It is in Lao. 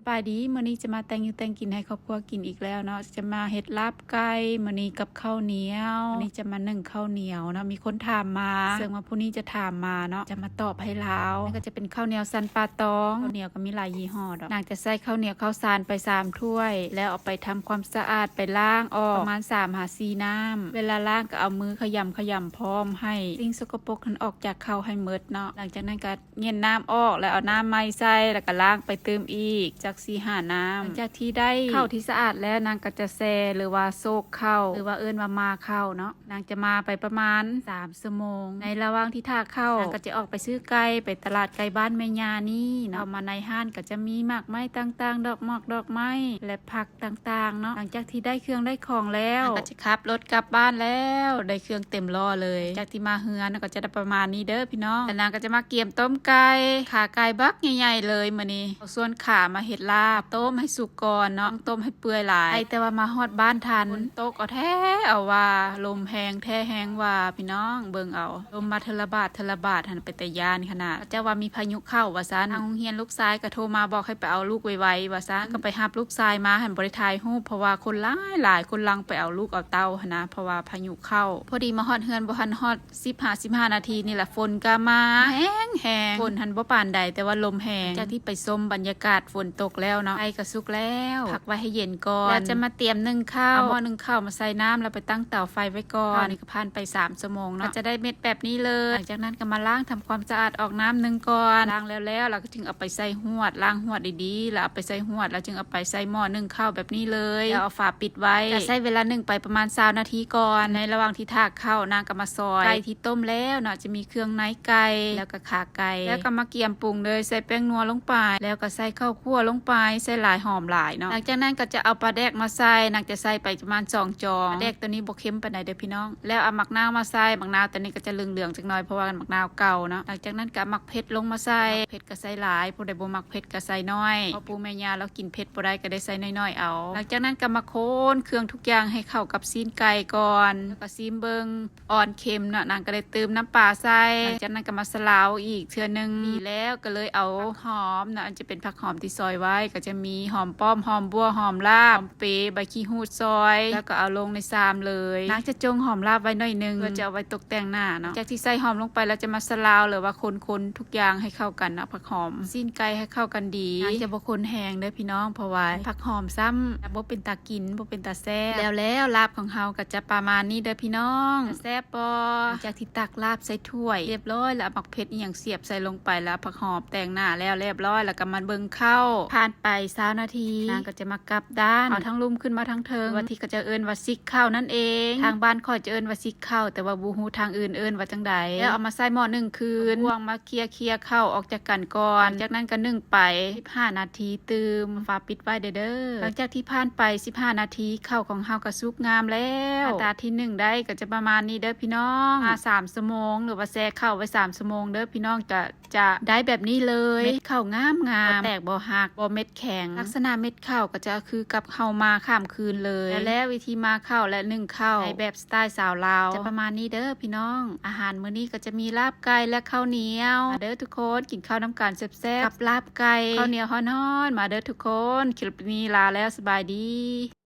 ສະບາຍດີ ມື້ນີ້ຈະມາແຕ່ງຢູ່ແຕ່ງກິນໃຫ້ຄອບຄົວກິນອີກແລ້ວເນາະ ຈະມາເຮັດລາບໄກ່ມື້ນີ້ກັບເຂົ້າໜຽວ. ມື້ນີ້ຈະມາໜຶ້ງເຂົ້າໜຽວເນາະ ມີຄົນຖາມມາ ເຊິ່ງວ່າຜູ້ນີ້ຈະຖາມມາເນາະ ຈະມາຕອບໃຫ້ລາວ. ນີ້ກໍຈະເປັນເຂົ້າໜຽວສັນປ່າຕອງ ເຂົ້າໜຽວກໍມີຫຼາຍຍີ່ຫໍ້ດອກ. ນາງຈະໃສ່ເຂົ້າໜຽວເຂົ້າສານໄປສາມຖ້ວຍ ແລ້ວເອົາໄປທຳຄວາມສະອາດ ໄປລ້າງອອກປະມານສາມຫາສີ່ນ້ຳ. ເວລາລ້າງກໍເອົາມືຂະຫຍຳຂະຫຍຳພ້ອມ ໃຫ້ສິ່ງສົກກະປົກຫັ້ນອອກຈາກເຂົ້າໃຫ້ໝົດເນາະ. ຫຼັງຈາກນັ້ນກໍ ເຫງັນນ້ຳອອກ ແລ້ວເອົານ້ຳໃໝ່ໃສ່ ແລ້ວກໍລ້າງໄປຕື່ມອີກຈັກສີ່ຫ້ານ້ຳ. ຫຼັງຈາກທີ່ໄດ້ເຂົ້າທີ່ສະອາດແລ້ວ ນາງກໍຈະແຊ່ ຫຼືວ່າໂຊກເຂົ້າ ຫຼືວ່າເອີ້ນວ່າໝ່າເຂົ້າເນາະ. ນາງຈະໝ່າໄປປະມານສາມຊົ່ວໂມງ. ໃນລະຫວ່າງທີ່ຖ້າເຂົ້າ ນາງກໍຈະອອກໄປຊື້ໄກ່ ໄປຕະຫຼາດໃກ້ບ້ານແມ່ຍ່ານີ້ເນາະ. ເຂົ້າມາໃນຮ້ານກໍຈະມີໝາກໄມ້ຕ່າງໆ ດອກໝອກດອກໄມ້ ແລະ ຜັກຕ່າງໆເນາະ. ຫຼັງຈາກທີ່ໄດ້ເຄື່ອງໄດ້ຂອງແລ້ວ ນາງກໍຈະຂັບລົດກັບບ້ານແລ້ວ ໄດ້ເຄື່ອງເຕັມລໍ້ເລີຍ. ຈາກທີ່ມາເຮືອນກໍຈະໄດ້ປະມານນີ້ເດີພີ່ນ້ອງ. ແລ້ວນາງກໍຈະມາກຽມຕົ້ມໄກ່ ຂາໄກ່ບັກໃຫຍ່ໆເລີຍມື້ນີ້. ເອົາສ່ວນຂາມາເຮັດລາບ ຕົ້ມໃຫ້ສຸກກ່ອນເນາະ ຕ້ອງຕົ້ມໃຫ້ເປື່ອຍຫຼາຍ. ໄດ້ແຕ່ວ່າມາຮອດບ້ານທັນ ຝົນຕົກເອົາແທ້ເອົາວ່າ ລົມແຮງແທ້ແຮງວ່າ ພີ່ນ້ອງເບິ່ງເອົາ ລົມມາເທື່ອລະບາດເທື່ອລະບາດຫັ້ນ ເປັນຕາຢ້ານຂະໜາດ. ເຂົາເຈົ້າວ່າມີພາຍຸເຂົ້າວ່າຊັ້ນ. ທາງໂຮງຮຽນລູກຊາຍກໍໂທມາບອກໃຫ້ໄປເອົາລູກໄວໆວ່າຊັ້ນ. ກໍໄປຮັບລູກຊາຍມາຫັ້ນ ບໍ່ໄດ້ຖ່າຍຮູບ ເພາະວ່າຄົນຫຼາຍໆ ຄົນຫຼັ່ງໄປເອົາລູກເອົາເຕົ້າຫັ້ນນະ ເພາະວ່າພາຍຸເຂົ້າ. ພໍດີມາຮອດເຮືອນບໍ່ທັນຮອດສິບຫາສິບຫ້ານາທີນີ້ລະ ຝົນກໍມາແຮງໆ. ຝົນຫັ້ນບໍ່ປານໃດ ແຕ່ວ່າລົມແຮງ. ຈາກທີ່ໄປຊົມບັນຍາກາດຝົນຕົກແລ້ວເນາະ ໄກ່ກໍສຸກແລ້ວ ພັກໄວ້ໃຫ້ເຢັນກ່ອນ ແລ້ວຈະມາຕຽມໜຶ້ງເຂົ້າ. ເອົາໝໍ້ໜຶ້ງເຂົ້າມາໃສ່ນ້ຳ ແລ້ວໄປຕັ້ງເຕົາໄຟໄວ້ກ່ອນ. ເຂົ້ານີ້ກໍຜ່ານໄປສາມຊົ່ວໂມງເນາະ ກໍຈະໄດ້ເມັດແບບນີ້ເລີຍ. ຫຼັງຈາກນັ້ນກໍມາລ້າງທຳຄວາມສະອາດອອກນ້ຳໜຶ່ງກ່ອນ. ລ້າງແລ້ວໆ ແລ້ວກໍຈຶ່ງເອົາໄປໃສ່ຫວດ ລ້າງຫວດດີໆ ແລ້ວເອົາໄປໃສ່ຫວດ ແລ້ວຈຶ່ງເອົາໄປໃສ່ໝໍ້ໜຶ້ງເຂົ້າແບບນີ້ເລີຍ ແລ້ວເອົາຝາປິດໄວ້. ກໍໃຊ້ເວລາໜຶ້ງໄປປະມານຊາວນາທີກ່ອນ. ໃນລະຫວ່າງທີ່ຖ້າເຂົ້າ ນາງກໍມາຊອຍໄກ່ທີ່ຕົ້ມແລ້ວເນາະ ຈະມີເຄື່ອງໃນໄກ່ ແລ້ວກໍຂາໄກ່ ແລ້ວກໍມາກຽມປຸງເລີຍ ໃສ່ແປ້ງນົວລົງໄປ ແລ້ວກໍໃສ່ເຂົ້າຂົ້ວລົງໄປ ໃສ່ຫຼາຍຫອມຫຼາຍເນາະ. ຫຼັງຈາກນັ້ນກໍຈະເອົາປາແດກມາໃສ່ ນາງຈະໃສ່ໄປປະມານສອງຈອງ. ປາແດກໂຕນີ້ບໍ່ເຄັມປານໃດເດີພີ່ນ້ອງ. ແລ້ວເອົາໝາກນາວມາໃສ່ ໝາກນາວໂຕນີ້ກໍຈະເຫຼືອງໆຈັກໜ້ອຍ ເພາະວ່າໝາກນາວເກົ່າເນາະ. ຫຼັງຈາກນັ້ນກໍເອົາໝາກເຜັດລົງມາໃສ່ ໝາກເຜັດກໍໃສ່ຫຼາຍ ຜູ້ໃດບໍ່ມັກເຜັດກໍໃສ່ໜ້ອຍ ເພາະປູ່ແມ່ຍ່າລາວກິນເຜັດບໍ່ໄດ້ ກໍໄດ້ໃສ່ໜ້ອຍໆເອົາ. ຫຼັງຈາກນັ້ນກໍມາຄົນເຄື່ອງທຸກຢ່າງໃຫ້ເຂົ້າກັບຊີ້ນໄກ່ກ່ອນ ແລ້ວກໍຊີມເບິ່ງ ອ່ອນເຄັມເນາະ ນາງກໍໄດ້ຕື່ມນ້ຳປາໃສ່. ຫຼັງຈາກນັ້ນກໍມາສະລາວອີກເທື່ອໜຶ່ງ. ນີ້ແລ້ວກໍເລີຍເອົາຜັກຫອມເນາະ ອັນຈະເປັນຜັກຫອມທີ່ຊອຍໄວ້ ກໍຈະມີຫອມປ້ອມ ຫອມບົ່ວ ຫອມລາບ ຫອມເປ ໃບຂີ້ຫູດຊອຍ ແລ້ວກໍເອົາລົງໃນຊາມເລີຍ. ນາງຈະຈົ່ງຫອມລາບໄວ້ໜ້ອຍໜຶ່ງ ເພື່ອຈະເອົາໄວ້ຕົກແຕ່ງໜ້າເນາະ. ຈາກທີ່ໃສ່ຫອມລົງໄປແລ້ວ ຈະມາສະລາວ ຫຼືວ່າຄົນໆທຸກຢ່າງໃຫ້ເຂົ້າກັນເນາະ ຜັກຫອມ ຊີ້ນໄກ່ໃຫ້ເຂົ້າກັນດີ. ນາງຈະບໍ່ຄົນແຮງເດີພີ່ນ້ອງ ເພາະວ່າຜັກຫອມຊ້ຳ ບໍ່ເປັນຕາ ກິນບໍ່ເປັນຕາແຊບ. ແລ້ວໆ ລາບຂອງເຮົາກໍຈະປະມານນີ້ເດີພີ່ນ້ອງ. ແຊບບໍ່? ຫຼັງຈາກທີ່ຕັກລາບໃສ່ຖ້ວຍຮຽບຮ້ອຍ ແລ້ວເອົາໝາກເຜັດອີ່ຫຍັງສຽບໃສ່ລົງໄປ ແລ້ວເອົາຜັກຫອມແຕ່ງໜ້າແລ້ວຮຽບຮ້ອຍ ແລ້ວກໍມາເບິ່ງເຂົ້າ. ຜ່ານໄປຊາວນາທີ ນາງກໍຈະມາກັບດ້ານ ເອົາທັງລຸ່ມຂຶ້ນມາທາງເທິງ ທີ່ເຂົາເຈົ້າເອີ້ນວ່າຊິກເຂົ້ານັ້ນເອງ. ທາງບ້ານຂ້ອຍຈະເອີ້ນວ່າຊິກເຂົ້າ ແຕ່ວ່າບໍ່ຮູ້ທາງອື່ນເອີ້ນວ່າຈັ່ງໃດ. ແລ້ວເອົາມາໃສ່ໝໍ້ໜຶ້ງຄືນ ບ່ວງມາ ເຄຍໆເຂົ້າອອກຈາກກັນກ່ອນ. ຫຼັງຈາກນັ້ນກໍໜຶ້ງໄປສິບຫ້ານາທີຕື່ມ ຝາປິດໄວ້ເດີ. ຫຼັງຈາກທີ່ຜ່ານໄປສິບຫ້ານາທີ ເຂົ້າຂອງເຮົາກໍສຸກງາມແລ້ວ. ໜ້າຕາທີ່ໜຶ້ງໄດ້ກໍຈະປະມານນີ້ເດີພີ່ນ້ອງ. ມາສາມຊົ່ວໂມງ ຫຼືວ່າແຊ່ເຂົ້າໄວ້ສາມຊົ່ວໂມງເດີພີ່ນ້ອງ ຈະ ຈະໄດ້ແບບນີ້ເລີຍ. ເມັດເຂົ້າງາມໆ ບໍ່ແຕກບໍ່ຫັກ ບໍ່ເມັດແຂງ. ລັກສະນະເມັດເຂົ້າກໍຈະຄືກັບເຮົາໝ່າຂ້າມຄືນເລີຍ. ແລ້ວວິທີໝ່າເຂົ້າ ແລະ ໜຶ້ງເຂົ້າໃນແບບ ສະໄຕລ໌ຊາວລາວ ຈະປະມານນີ້ເດີພີ່ນ້ອງ. ອາຫານມື້ນີ້ກໍຈະມີລາບໄກ່ ແລະ ເຂົ້າໜຽວ. ມາເດີທຸກຄົນ ກິນເຂົ້ານຳກັນແຊບໆ ກັບລາບໄກ່ ເຂົ້າໜຽວຮ້ອນໆ. ມາເດີທຸກຄົນ ຄລິບນີ້ລາແລ້ວ ສະບາຍດີ.